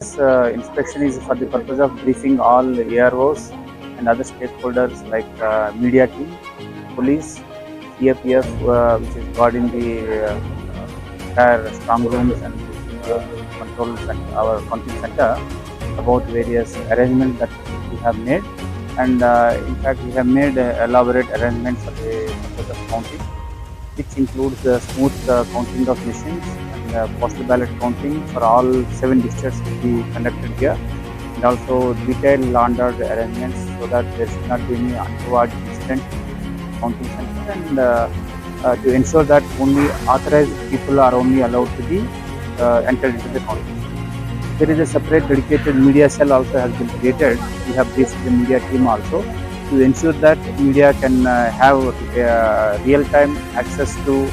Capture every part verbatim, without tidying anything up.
This uh, inspection is for the purpose of briefing all A R Os and other stakeholders like uh, media team, police, C A P F, uh, which is guarding the uh, entire strong rooms and uh, control center, our counting center, about various arrangements that we have made. And uh, in fact, we have made uh, elaborate arrangements for the purpose of counting, which includes the smooth uh, counting of machines and uh, postal ballot counting for all seven districts to be conducted here, and also detailed law and order arrangements so that there should not be any untoward incident counting center, and uh, uh, to ensure that only authorized people are only allowed to be uh, entered into the counting. There is a separate dedicated media cell also has been created. We have briefed the media team also to ensure that media can uh, have uh, real-time access to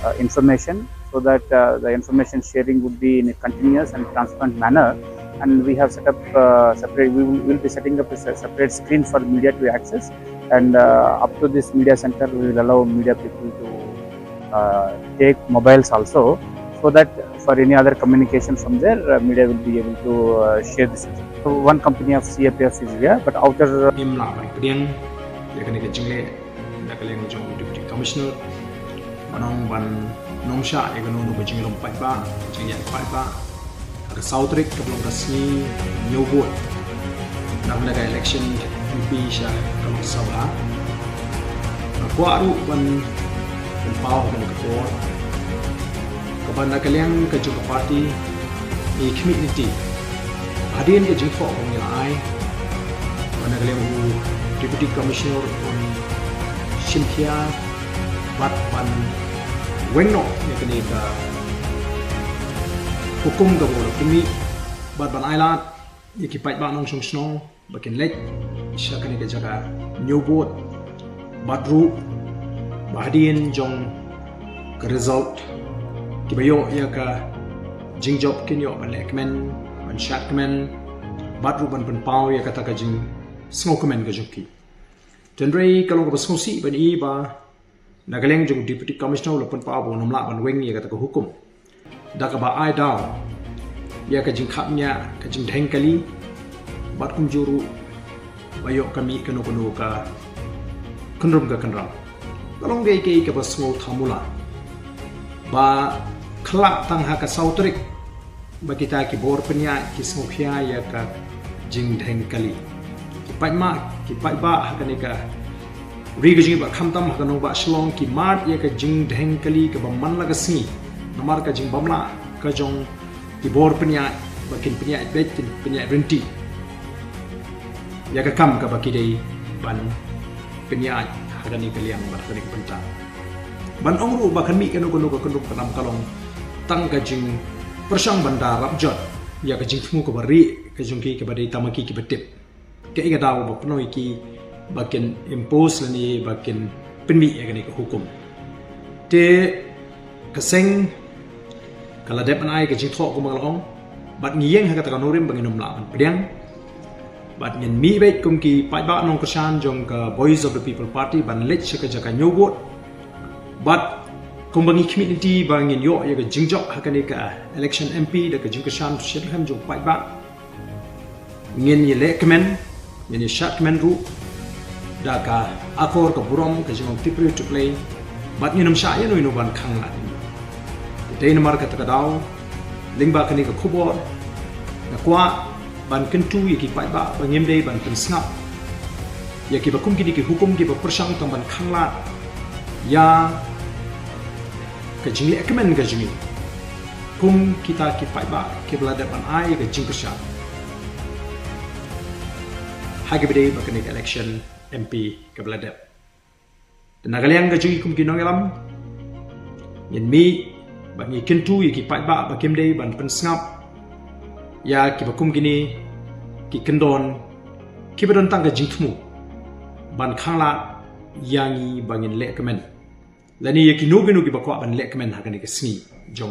uh, information, so that uh, the information sharing would be in a continuous and transparent manner. And we have set up uh, separate. We will, will be setting up a se- separate screen for media to access. And uh, up to this media center, we will allow media people to uh, take mobiles also, so that for any other communication from there, uh, media will be able to uh, share this. So one company of C A P F is here, but outer uh, Im lah ban pdiang ïa kane ka jingleh na ka liang jong u Deputy Commissioner, ban ong ban nym shah ïa kano kano ka jinglong paidbah, jingïaid paidbah ha ka saw tarik kaba long ka sngi ñiew vote na ka election M P sha ka Lok Sabha. Nga kwah ruh ban pynpaw ha kane ka por kaba na ka liang ka jong ka party ngi khmih lynti hadien ka jingthoh kaba ngi la ai, ba na ka liang u Deputy Commissioner un shim khia bad ban weng noh ïa kane ka hukum kaba u la pynmih bad ban ailad ïa ki paidbah nongshong shnong ba kin leit sha kane ka jaka ñiew vote, bad ruh ba hadien jong ka result kiba ïoh ïa ka jingjop kin ïoh ban leh kmen, ban shad kmen, bad ruh ban pynpaw ïa kata ka jingsngewkmen ka jong ki. Hynrei ka long kaba sngewsih ban i ba na ka liang jong u Deputy Commissioner u la pynpaw ba un ym lah ban weng ïa kata ka hukum, da kaba ai daw ïa ka jingkhap ñiah, ka jingdheng kali, bad kumjuh ruh ba ïoh ka mih kano kano ka kynrum ka kynram. Ka long kaei kaei kaba sngewthamula ba khlak tang ha ka saw tarik ba kita ki bor pynïaid ki sngewkhia ïa ka jingdheng kali. Ki paidbah, ki paidbah ha kane ka ri ka jong ngi bad khamtam ha ka nongbah Shillong ki mad ïa ka jingdheng kali kaba man la ka sngi namar ka jingbym lah ka jong ki bor pynïaid ba kin pynïaid beit, kin pynïaid ryntih ïa ka kam kaba ki dei ban pynïaid ha kane ka liang bad ha kane ka bynta. Ban ong ruh ba kan mih kano kano ka kynrum ka nam ka long tang ka jingpyrshang ban da rap jot ïa ka jingthmu kaba rieh ka jong ki kaba dei tang ma ki kiba tip. Kaei ka daw ba pynlong ïa ki ba kin impose lane ba kin pynmih ïa kane ka hukum. Te ka seng ka la dep ban ai ka jingthoh kumba ka la ong, bad ngi ïeng ha kata ka nongrim ba ngin ym lah ban pdiang. Bad ngin mih beit kum ki paidbah nongkyrshan jong ka Voice of the People Party ban leit sha ka jaka ñiew vote. Bad kumba ngi khmih lynti ba ngin ïoh ïa ka jingjop ha kane ka election M P da ka jingkyrshan shitrhem jong paidbah, ngin ïaleh kmen, ngin ïashad kmen ruh da ka akor ka burom ka jinglong tip briew tip Blei, bad ngin ym shah ïano ïano ban khanglad. Dei namar kata ka daw, lyngba kane ka khubor, nga kwah ban kyntu ïa ki paidbah ba ngim dei ban pynsngap ïa kiba kum kine ki hukum kiba pyrshang tang ban khanglad ïa ka jingleh kmen ka jong ngi kum kita ki paidbah kiba la dep ban ai ka jingkyrshan ha kaba dei ba kane ka election M P kaba la dep. Te na ka liang ka jong ngi kum ki nongïalam, ngin mih bad ngi kyntu ïa ki paidbah ba kim dei ban pynsngap ïa kiba kum kine ki kyndon kiba don tang ka jingthmu ban khanglad ïa ngi ba ngin leh kmen, lane ïa kino kino kiba kwah ban leh kmen ha kane ka sngi jong